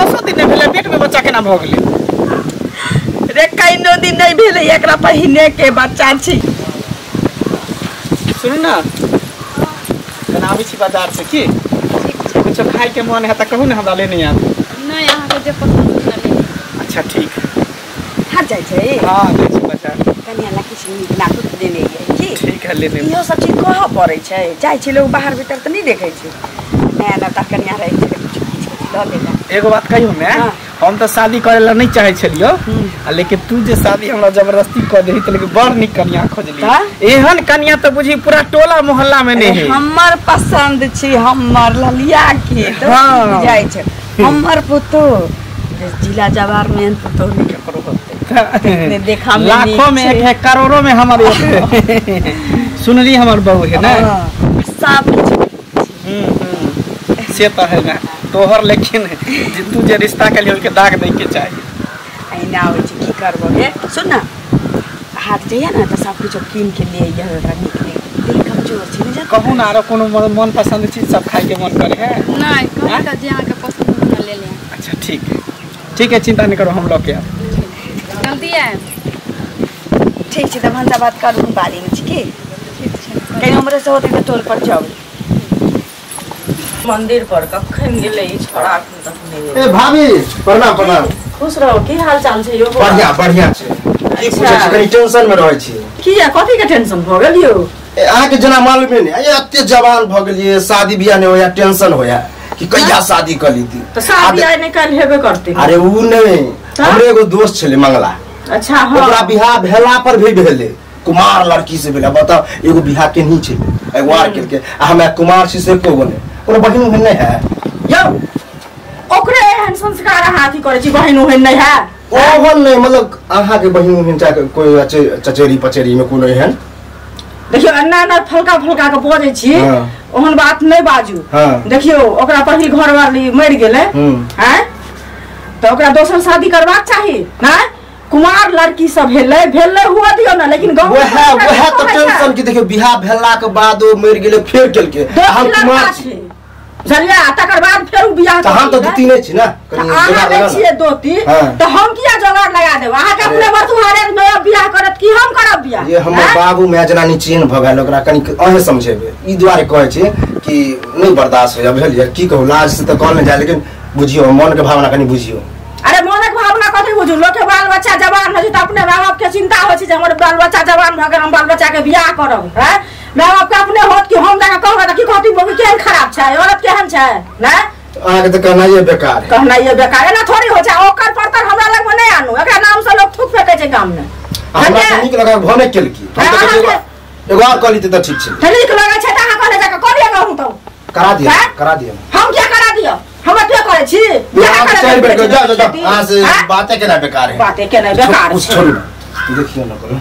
10 दिन नहि भेलै, पेट में बच्चा केना भऽ गेलै? रे कइनो दिन नहीं भेलै, एकरा पहिने के बच्चा छी। सुनू ना, कना आबै छी बाजार से की कुछो खाय के मन है त कहू ने, हमरा लेने आब। नहीं, अहाँ के जे पसंद होत ले। अच्छा ठीक है। हाथ जाइ छै? हां जाइ छी बाजार। कनिया ला किछु नीक लागत देने ये की? ठीक है लेने। इहो सब चीज कहऽ पड़ै छै, जाइ छै लोग बाहर भीतर त नहीं देखै छै। नया नवका कनिया रहै छै कुछ किछु लऽ लेला। एगो बात कहियो ने, हम तो शादी करे ला नहीं चाहे छलियो, लेकिन तू जे शादी हमरा जबरदस्ती क देही त लेकिन बड़ नीक कनिया खोजली। एहन कनिया त बुझी पूरा टोला मोहल्ला में नहीं है। हमर पसंद छी, हमर ललिया के तो बुझाइ छै। हमर पुतो जिला जवार में एहन पुतो नहीं ककरो होते। देखा में लाखों में एक है, करोड़ों में हमर एक है। सुनली हमर बहू है ना, सब किछु से तो है ना तोहर, लेकिन तू जे रिश्ता के लिए दाग दे के चाहिए। ऐना होइ छै, की करबो गे। सुन ना, हाथ जइया ना त सब कुछ कीन के ले आइया, ओकरा नीक नीक। दिल कमजोर छै ने। कहू ना आरो कोनो मन पसंद चीज सब खाए के मन करे है? नहीं, कहू त जे अहाँ के पसंद होत ले ले। अच्छा ठीक है, ठीक है, चिंता नहीं करो, हम लोग के आब जल्दी आएब। ठीक छै त भनसा बात करू, बारी में छी की? ठीक छै। कहीं हमरे से होतै त टोल पर जाउ। मंदिर पर कखन गेलै ई छोड़ा अखन तक नहि। ए भाभी प्रणाम प्रणाम। खुश रहो, की हाल चाल छै यौ? बढ़िया बढ़िया छै। की पूछै छी, कनी टेंशन में रहै छी। किया, कथी के टेंशन भऽ गेल यौ? ए अहाँ के जेना मालूमे नै, ए एते जवान भऽ गेलियै, शादी बियाह नै होया, टेंशन होया कि कहिया शादी कर लीती। त शादी आइ नै काल्हि हेबे करतै। अरे उ नै, हमरे एगो दोस्त छलै मंगला। अच्छा हां। ओकरा बियाह भेला पर भी भेलै, कुमार लड़की से भेलै। बताउ, एगो बियाह केनही छै, एगो आर केलकै, आ हमरा कुमार छी से को बने कोनो बहिन उहिन नहीं है यौ? ओकरे एहन संस्कार अहाँ अथी करै छी, बहिन उहिन नहीं है? ओहन नहीं, मतलब अहाँ के बहिन उहिन चाहे कोई चचेरी पचेरी में कोनो एहन। देखियो अन्ना अन्ना फलका फलका के बजै छी, ओहन बात नहीं बाजू। देखियो ओकरा पहिल घरवाली मरि गेलै हैं, त ओकरा दोसर शादी करबाक चाही ना। कुमार लड़की सब भेलै भेलै हुआ दियो ना, लेकिन गांव वह वह तो टेंशन की। देखियो बियाह भेला के बाद ओ मरि गेलै, फेर केलकै, हम कुमार छी बुझलियै, तकर बाद फेर उ बियाह। त हम त दोती नै छी ना, कनी जोगाड़ लगा छियै दोती, त हम किया जोगाड़ लगा देब? अहाँ के अपने बरतुहारे में बियाह करत की हम करब बियाह? ये हमर बाबू my जेना निचेन भ गेल, ओकरा कनी अहें समझेबे। ई दुआरे कहै छी कि नहीं बर्दाश्त होया, बुझलियै? की कहू, लाज से त कहल नै जाय, लेकिन बुझियो मन के भावना कनी बुझियो। अरे मनक भावना कथी बुझू? लोक के बाल बच्चा जवान हो छै त अपने माय बाप के चिंता होइ छै जे हमर बाल बच्चा जवान भ गेल, हम बाल बच्चा के बियाह करब। हैं, माय बाप के अपने होत कि हम जाके कहबै त की कहती, बबी केहन खराब छै, औरत केहन छै ने? अहाँ के त कहनाइए बेकार है। कहनाइए बेकार एना थोड़ी हो छै। ओकर परतर हमरा लग में नहीं आनू, एकरा नाम से लोग थूक फेकै छै गाम में। हमरा त नीक लगा भ नै केलकी, हम त कहै एगो आर कह लीते त ठीक छै। त नीक लगै छै त अहाँ कहने जाके करिए कहू त करा दिया, करा दिया। हम क्या करा दिया? हम अतबे करै छी बियाह करा चारि बेर जा जा, अहाँ से बातें केना बेकार है, बातें केना बेकार है। छोड़ू देखियो न करू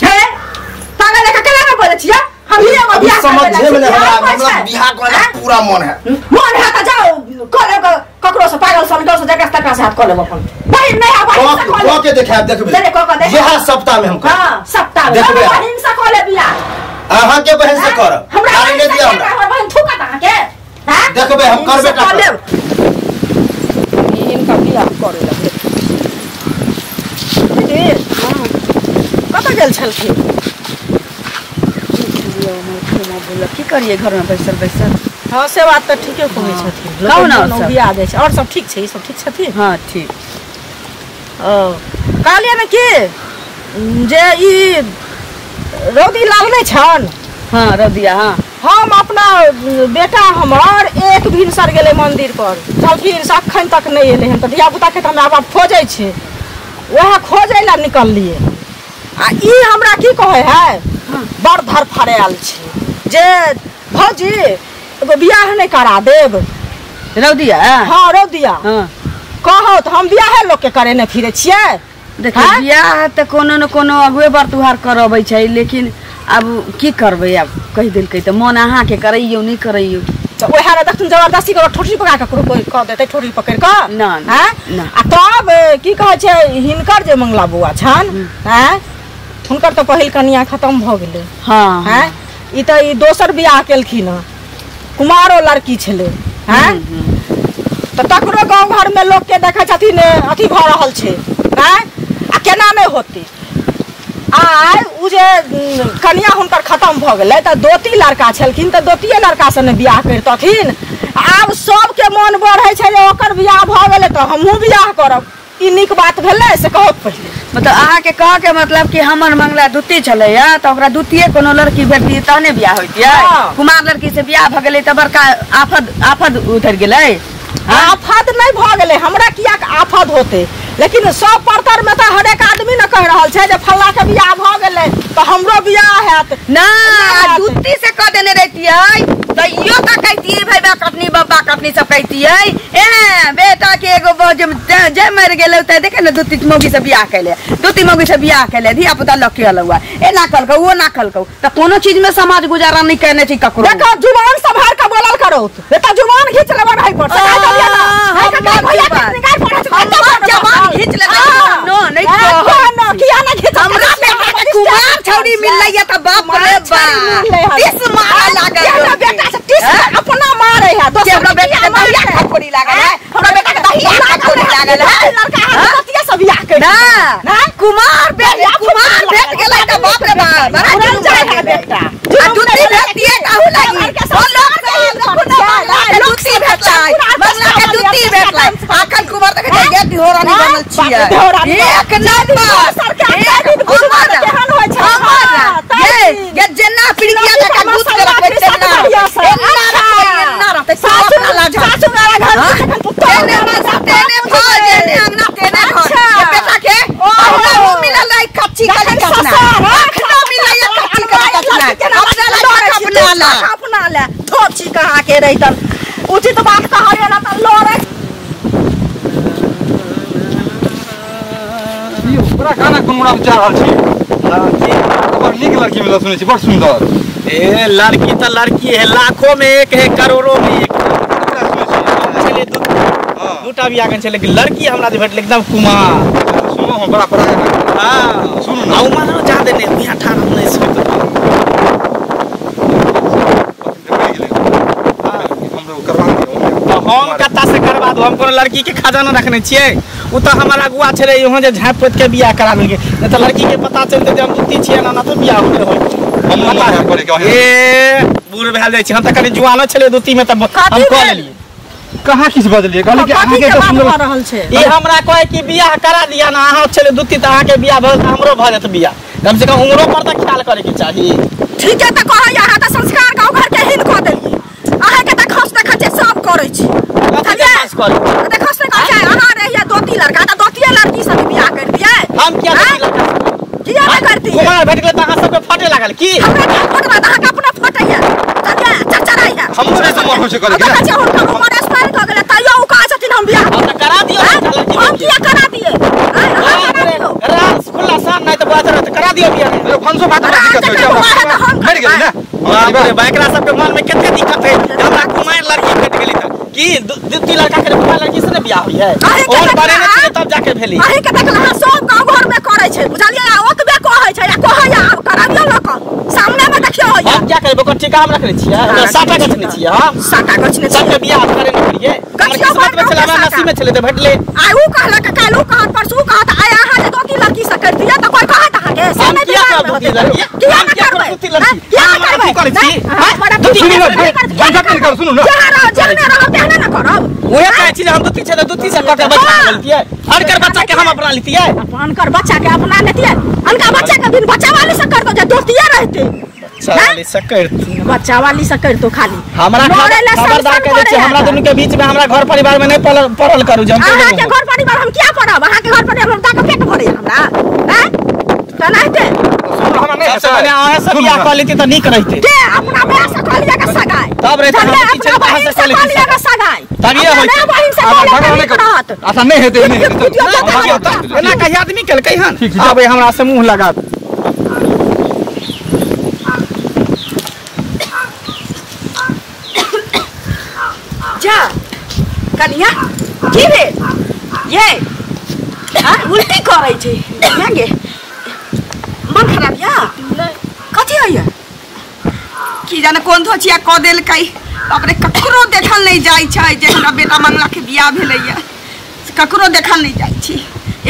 हे पागल लेखा केना न बोलै छियै? हम ही एगो बियाह समझे में हमरा हमरा बियाह करे पूरा मन है। मन है त जाओ क लेब ककरो से, पागल समझो से जकरा तकरा से हाथ क लेब अपन। बहिन नहीं है, बहिन से क लेब। क के देखाब, देखबे क के देखाब यह सप्ताह में हम करब। हां सप्ताह में बहिन से क लेब बियाह। अहाँ के बहिन से करब, हमरा नहीं दिया हमरा। हमर बहिन थूकत अहाँ के। हां देखबे हम करबे का लेब, इनका बियाह करे लगे। दीदी कतऽ गेल छलखिन? की करिए घर में बैसल बैसल। हाँ से बात तऽ ठीके कहै छथिन। कहू ना और सब? बियाह जाइ छै। और सब ठीक छै? ई सब ठीक छथिन? हाँ ठीक। ओ कहलियै ने कि जे ई रौदी लाल नहि छन? हाँ रौदिया। हाँ हम अपना बेटा हमर एक भिनसर गेलै मंदिर पर, छलखिन से अखन तक नहि एलै हन। तऽ धियापुताके तऽ हमरा बाप खोजै छै, वएह खोजै लए निकललियै। आ ई हमरा की कहै है, बड़ धरफड़ायल छै जे भौजी एगो बियाह नहि करा देब। रौदिया? हाँ रौदिया। हाँ कहो तऽ हम बियाहे लोकके करेने फिरै छियै। देखियौ बियाह तऽ कोनो न कोनो अगुए बरतुहार करबै छै, लेकिन अब की करबै, आब कहि देलकै तऽ मन अहाँके करैयौ नहि करैयौ। तऽ वएह ने देखथुन जबरदस्ती करो, ठोठी पकड़ा कऽ ककरो कऽ देतै, ठोठी पकड़ि कऽ ना ना। आ तब की कहै छै हिनकर जे मंगला बौआ छनि, आँय हुनकर तऽ पहिल कनिया खतम भऽ गेलै। हाँ आँय ई तऽ ई दोसर बियाह केलखिन हँ, कुमारो लड़की छलै। आँय तऽ तकरो गाँव घरमे लोकके देखै छथिन अथी भऽ रहल छै। आँय, आ केना नहि होतै? आइ ओ जे कनिया हुनकर खतम भऽ गेलै तऽ दोती लड़का छलखिन तऽ दोतिये लड़कासँ ने बियाह करितथिन। आब सबके मन बढ़ै छै जे ओकर बियाह भऽ गेलै तऽ हमहूँ बियाह करब। ई नीक बात भेलै से कहू पहिले। मतलब अहाँके कहके मतलब कि हमर मंगला द्वितीय छलैया तऽ ओकरा द्वितीय कोनो लड़की भेटतियै तहने बियाह होइतियै। कुमार लड़की से बियाह भऽ गेलै तऽ बड़का आफत आफत उतरि गेलै। आफत नहि भऽ गेलै, हमरा किया आफत होतै? लेकिन सब परतर में तऽ हरेक आदमी ने कहि रहल छै जे फल्ला के बियाह भऽ गेलै तऽ हमरो बियाह हैत। ना द्वितीय से कह देने रहितियै तैयो तऽ कहितियै भाई बा कटनी बब्बा कटनी सब कहितियै ए बेटा के एगो जे मरि गेलै तऽ देखे ने द्वितीय मौगी से बियाह कैले, द्वितीय मौगी से बियाह कैले, धिया पुता लऽ के अलौआ एना कहलकौ ओ ना कहलकौ। तऽ कोनो चीज में समाज गुजारा नहीं करने छै ककरो। देखो जुबान सम्हार के बोलल करो, एता जुबान घीच लेबा नहीं पर। जबान घीच लेबै नो नहीं नो किया ना घीच? हमरा बेटा के कुमार छौड़ी मिललै त बाप रे बाप तीस मारे लागल। बेटा से तीस अपना मारे है, दोसर हमरा बेटा के दहिया खपोरी लागल है, हमरा बेटा के दहिया खपोरी लागल है। लड़का है कतिया सब बियाह कर ना कुमार बेटा कुमार भेट गेलै त बाप रे बाप बड़ा जुलम जाय है बेटा। आ दूती भेटिए कहू लागी ओ लोक से दूती भेटलै, मंगला के दूती भेटलै। आखन कुमार देखे छै ये दिहोरानी बनल छियै एक नंबर। केहन होइ छै ये ये जेना पिड़िया जका दूध के रखबै तेना एना रखबै एना रहतै। सासु सासु वाला घर जखन पुतोह तेने तेने घर जेने अंगना तेने घर। ये बेटा के ओहना वो मिलल रहै कच्ची कली कचना, अखनो मिलैया कच्ची कली कचना। अपना ला अपना ला अपना ला धोची कहाँ के रहितन। उचित बात कहै ना त लड़ै। बड़ा गाना गुनगुना जा रहल छी। बड़ नीक लड़की मिलल सुनै छी, बड़ सुंदर। ए लड़की तऽ लड़की है, लाखों में एक है, करोड़ों में एक है। दूटा बियाह केने छै लेकिन लड़की हमरा जे भेटल एकदम कुमार। सुनो हम बड़ा बड़ा हां सुनू ना आ उमरो जादे नहि बियाह ठार नहि सुत हमरो करवा दियौ। हम कत्ता से करवा दू? हम कोनो लड़की के खजाना रखने छियै? उ तऽ हमर अगुआ छलै यहाँ जे झाँपि पोति के बियाह करा देलकै, नहि तऽ लड़की के पता चलतै जे हम दूती छियै ना तऽ बियाह होते होय। हम ए बूढ़ भेल जाइ छी हम तऽ कनि जुआनो छलै दूती में तऽ हम कऽ लेलियै। कहाँ किछु बजलियै? कहलियै कि अहाँके कथी के बात भऽ रहल छै? ई हमरा कहै कि बियाह करा दिया ना, अहाँ छलै दूती तऽ अहाँके बियाह भऽ तऽ हमरो भऽ जेतै बियाह। कम से कम उमरो पर तऽ ख्याल करे के चाही। ठीके तऽ कहै अहाँ तऽ संस्कार गाँव घर के हीन कऽ देलियै। अहाँके तऽ खस देखै छियै सब करै छी। देखस ने कहै छै अहाँ रहियै दोती लड़का तऽ दोतिये लड़की से बियाह कर दियै। हम किया दोती लड़का किया नहि करतियै? कुमार भेट गेलै तऽ अहाँ सबके फटे लागल की? हमरा के फटबा तऽ अहाँके अपना फटैया चलिए चरचराइया। हमरो नहि मन होइ छै करे के। देखै छियै हुनकर उमर एक्सपायर भऽ गेलै तैयो ओ कहै छथिन हम बियाह तऽ करा दियौ। हम किया करा दियै? रास खुला सान नहि तऽ बाजर तऽ करा दियौ बियाह। फंसो भात हमरा दिक्कत होइ छै, मरि गेलै ने। बाप रे एकरा सबके मन में कते दिक्कत है। हमरा कुमार लड़की भेट गेली तऽ की द्वितीय लड़का के कुमार लड़की से ने बियाह होई है? और बड़े ने छियै तब जाके भेली। अहीं के देखल अहाँ सब गाँव घर में करै छै बुझलियै? ओतबे कहै छै आ कहै आब कराबियौ लऽ कऽ सामने में देखियौ होइया। हम क्या करबै? ओकर ठेका हम रखने छियै, हमरा साटा गछने छियै। हम साटा गछने छियै, सबके बियाह करे ने करियै। हमर किस्मत में छलै, हमरा नसीब में छलै तऽ भेटलै। आइ उ कहलक काल्हि उ कहत परसू उ कहत आइ अहाँ जे दोती लड़की से करतियै तऽ कोइ कहत अहाँके से हम नहि किया बियाह करब दोती लड़की? किया हम नहि किया करब करबै? दोती लड़की? किया हम नहि अथी करबै? करै छी? झंझट नहि करू, सुनू ना। जहाँ रहब जहने रहब तेहने ने करब। उहे कहै छी जे हम दूती छै तऽ दूती से कऽ के बच्चा लेतियै, अनकर बच्चा के हम अपना लेतियै। अनकर बच्चा के अपना लेतियै, अनका बच्चा के बिन बच्चा वाली से कर दो जे दोस्तिये रहते। बच्चा वाली से करतू, बच्चा वाली से करतो खाली। हमरा खबरदार कह दै छी, हमरा दुनू के बीच में हमरा घर परिवार में नहीं पड़ल करू। जे हम अहाँ के घर परिवार हम किया पड़ब? अहाँ के घर परिवार हम ताके पेट भरे हमरा हैं त नहिते। सुनू हमरा नहि सबसे बढ़िया अहाँ सब बियाह कऽ लेती तऽ नीक रहितै। के अपना माय से कह लिया के सगाई तब रहितै, हम अपना बहिन से कह लिया के सगाई तभिए होइत। अपना बहिन से कह लिया के रहत। अच्छा नहि हेतै, नहि हेतै। एना कहिया आदमी केलकै हन? आबै हमरा से मुँह लगा। जा कनिया की भेल ये? हाँ उल्टी करै छै कनिया गे, मन खराब या कथी होइया? की जाने कोन धोचिया कऽ देलकै। बाप रे ककरो देखल नहीं जाइ छै जे हमरा बेटा मंगला के बियाह भेलैया ककरो देखल नहीं जाइ छी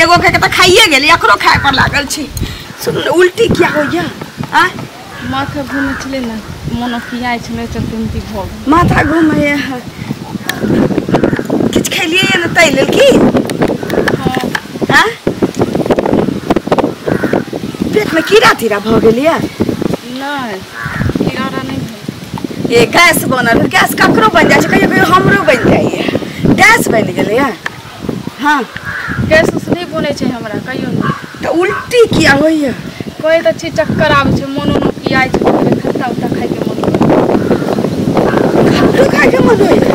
एगो के त खाइए गेली एकरो खाए पर लागल छी सुन उल्टी क्या होइया आ माथा घूमै छलै ने मन पियाइ छलै चलते उल्टी भ गेल माथा घूमै किछ खेलिए ने तै लेल की हां पेट में कीड़ा तीड़ा भ गेलिया नहीं कीड़ा नहीं भेल ये गैस बनल गैस ककरो बन जाइ छै कहियो कहियो हमरो बन जाइए गैस बन गेलैया हां गैस उस नहीं बनै छै हमरा कहियो नहीं त उल्टी किया होइया कहै त छी चक्कर आबै छै मन उन पियाइ छै खट्टा उट्टा खाइ के मन खट्टो खाइ के मन होइया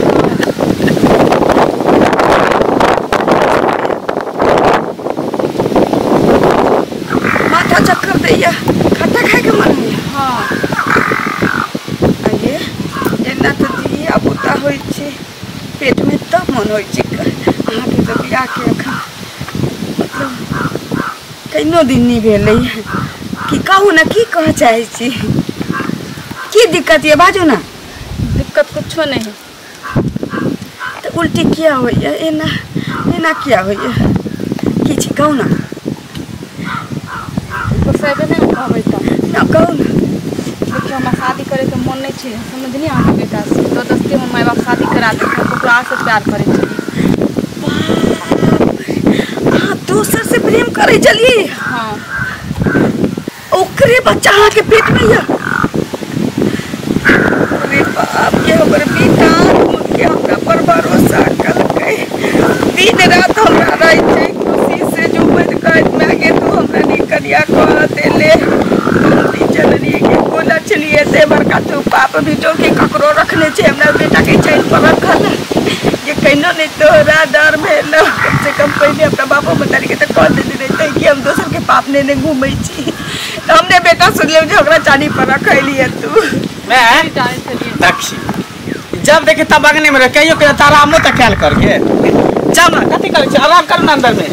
माथा चक्कर दैया खट्टा खाइ के मन होइया हां आगे एना त धिया पुता होइ छै पेट में तब मन होइ छै अहाँके तऽ बियाह के एखन मतलब कइनो दिन नहि भेलै की कहू ने की कह चाहै छी की दिक्कत ये बाजू ना दिक्कत कुछो नहीं है तऽ उल्टी किया होइया एना एना किया होइया की छी कहू ना पोसेबे नहि कहबै तऽ ना कहू ना देखियौ हमरा शादी करैके मन नहि छै समझलियै अहाँके बेटा से जबरदस्ती हमर माय बाप शादी करा देलकै ककरो आर से प्यार करै छलियै अहाँ दोसर से प्रेम करै छलियै हाँ ओकरे बच्चा अहाँके पेट में या अरे बाप के हमर बेटा के हमरा पर भरोसा कलकै दिन रात हमरा रहै छै खुशी से झूमैत कहैत माय तू हमरा नीक कनिया कह देले चललियै कि कोना छलियै से बड़का तू पाप बिटो के ककरो रखने छै हमरा बेटा के चैन पर रखल जे कहिनो नहीं तोहरा डर भेल कम से कम पहिले अपना बापो मतारी के तऽ कह देने रहितै कि हम दोसर के पाप ने घूमै छी हमने बेटा सुनलियै जे ओकरा चानी पर रखलियै तू मैं दक्षी जब देखे तब अंगने में रह कहियो कहियो तारा आमो तक ख्याल करके चल ना कथी करै छी आराम करू ना अंदर में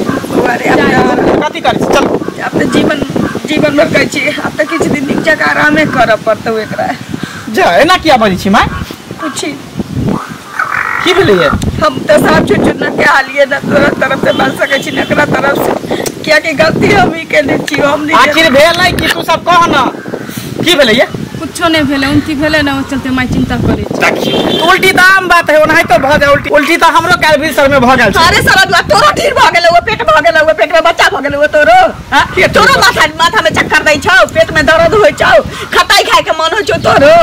अरे अपना कथी करै छी चल आब तऽ जीवन जीवन भर कहै छी आब तऽ किछु दिन नीक जकाँ आरामे करऽ पड़तौ एकरा जा एना किया बजै छी माय पूछी की भेलैया हम तऽ साफ छुछुना के हालिए ना तोरा तरफ से बाज सकै छी ना एकरा तरफ से कियाकि गलती हम ही केने छी हम नहीं आखिर भेल नहीं कि तू सब कह ना की भेलैया कुछो नहीं भेलै उल्टी भेलै ने ओ चलते माय चिंता करै छै देखियौ उल्टी तऽ आम बात है ओनाहितो भऽ जाय उल्टी उल्टी तऽ हमरो काल्हि भिनसर में भऽ गेल छै अरे सरदुआ तोरो ढीर भऽ गेलौ पेट भऽ गेलौ पेट में बच्चा भऽ गेलौ तोरो हां तोरो माथा माथा में चक्कर दै छौ पेट में दर्द होइ छौ खटाई खाय के मन होइ छौ तोरो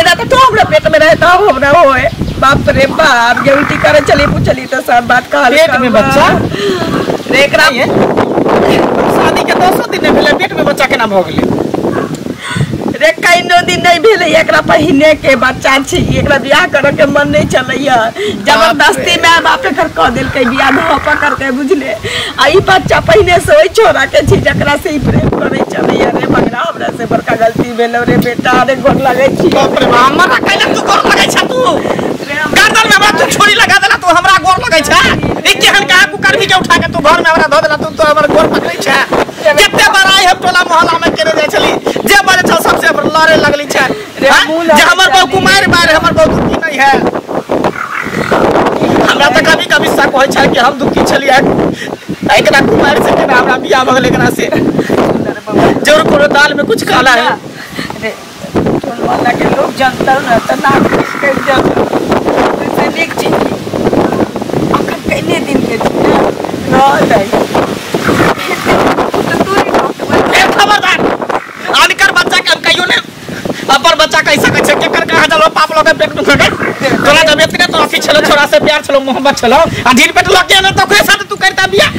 एना तऽ तू हमरा पेट में रहे तब हमरा होए बाप रे बाप जे उल्टी करे चली पूछली तऽ सब बात कहल पेट में बच्चा रे एकरा शादी के 10 दिन नहि भेलै पेट में बच्चा केना भऽ गेलै रे कइनो दिन नहीं भेलै एकरा पहिने के बच्चा छी एकरा बियाह करे के मन नहीं चलैया जबरदस्ती माय बाप एकर कह देलकै बियाह धऽ पकड़ के बुझले आ ई बच्चा पहिने से ओहि छोरा के छी जकरा से ई प्रेम करै चलैया रे बगरा हमरा से बड़का गलती भेलौ रे बेटा रे गोर लगै छी बाप रे बाप हमरा कैला तू गोर लगै छ तू गर्दन में हमरा तू छोरी लगा देला तू हमरा गोर लगै छ ई केहन कहा कुकर्मी के उठा के तू घर में हमरा धऽ देला तू तो हमर गोर पकड़ै छ कते बड़ाई हम टोला मोहल्ला में केने जाइ छली जे बजे छल सबसे लड़े लगली छै जे हमर बहु कुमारि बार हमर बहु दुखी नहीं है हमरा तऽ कभी कभी शक होइ छै कि हम दुखी छलियै एकरा कुमारि से केना हमरा बियाह भऽ गेल एकरा से जरूर कोनो दाल में कुछ काला है रे टोल मोहल्ला के लोग जनतौ ने तऽ नाक कटि जेतौ से नीक छी अखन कइने दिन के छी रहलै खबरदार अनकर बच्चा के हम कहियो ने अपन बच्चा कहि सकै छै केकर कहाँ चलो पाप लोग पेट में खगे तोरा जब इतने तो अथी छलो छोरा से प्यार छलो मोहब्बत छलो आ ढील पेट लग के ने तो ओकरे साथ तू करता बियाह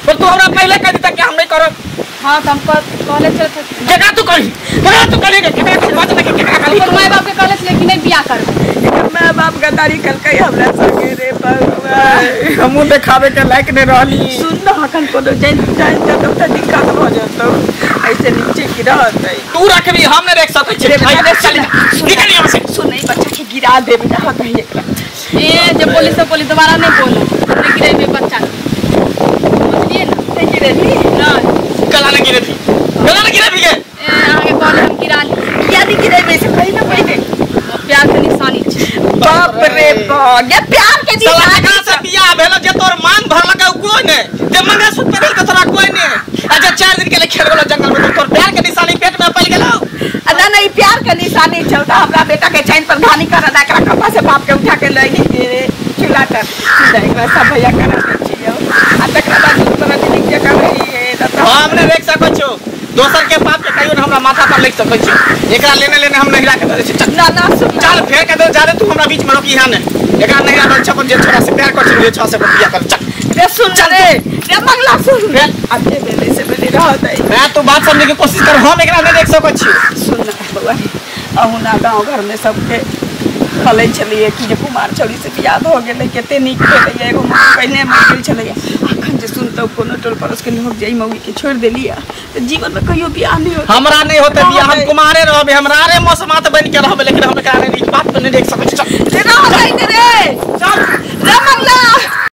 पर तू हमरा पहले कह देता कि हम नहीं करब हाँ तो हम कहले चलते केकरा तू कही केकरा तू कही केकरा तू बात नहीं केकरा कही अपन माय बाप के कहले छले कि नहीं बियाह करबै एकर माय बाप गद्दारी कलकै हमरा संगे रे भगवान हमहूँ देखावे के लायक नहीं रहली सुन न अखन कोनो जानि जानि जेतौ तऽ दिक्कत भऽ जेतौ ऐसे नीचे की रहतै तू रखबी हम नहीं रख सकै छी चल निकल यहाँ से सुन ई बच्चा के गिरा देबे रहतै एकरा ए जे बोली से बोली दोबारा नहीं बोलो नहीं गिरेबे बच्चा के बुझलिए ना नहीं गिरेबी नहीं गला न गिरेबी गला न गिरेबी के ए अहाँके कहले हम गिरा ली किया नहीं गिरेबे से कही ना पहिले प्यार के निशानी छै। रे बा ये प्यार के साला निशानी जकरा से बियाह भेलो जे तोर मांग भरलक उ कोई नहीं, जे मंगलसूत्र पहिरल के तोरा कोई नहीं। अच्छा 4 दिन के लिए खेल गेलो जंगल में, तोर प्यार के निशानी पेट में पल गेलो। ना ना ई प्यार के निशानी छौ त हमरा बेटा के चैन पर घानी कर दा, एकरा कपा से बाप के उठा के लई के चूल्हा तर एकरा सब भैया करा दे छियौ। आ तकरा बाद तोरा दीदी के कर रही है त हम नहीं देख सकै छौ दोसर के पाप के, कहियो न हमरा माथा पर लिख सकै छौ। एकरा लेने लेने हम नहिरा के दे छी। चल ना ना सुन, चल फेर के दे जादे तू हमरा बीच में रोकी हां ने। एकरा नहिरा दे छपन जे छोरा से प्यार कर छी, जे छोरा से बियाह कर। चल रे सुन रे रे मंगला सुन, फेर अब जे भेलै से भेलै रहत है। मैं तो बात समझे के कोशिश कर, हम एकरा नहीं देख सकै छी। सुन ना बउआ, अहुना गाँव घर में सबके खलै छलियै कि जे कुमार छौड़ी से बियाह भऽ गेलै, कते नीक भेलै, एगो मौगी पहिने मरि गेल छलैया। अखन जे सुनतौ कोनो टोल पड़ोस के लोग जे ई मौगी के छोड़ि देलियै तऽ जीवन में कहियो बियाह नहि होतै। हमरा नहीं होते बियाह, हम कुमारे रहबे, हमरा रे मौसमात बन के रहबे, लेकिन हम एकरा नहीं बात पे नहीं देख सकै छी। चल रे रहतै ने रे, चल रे मंगला।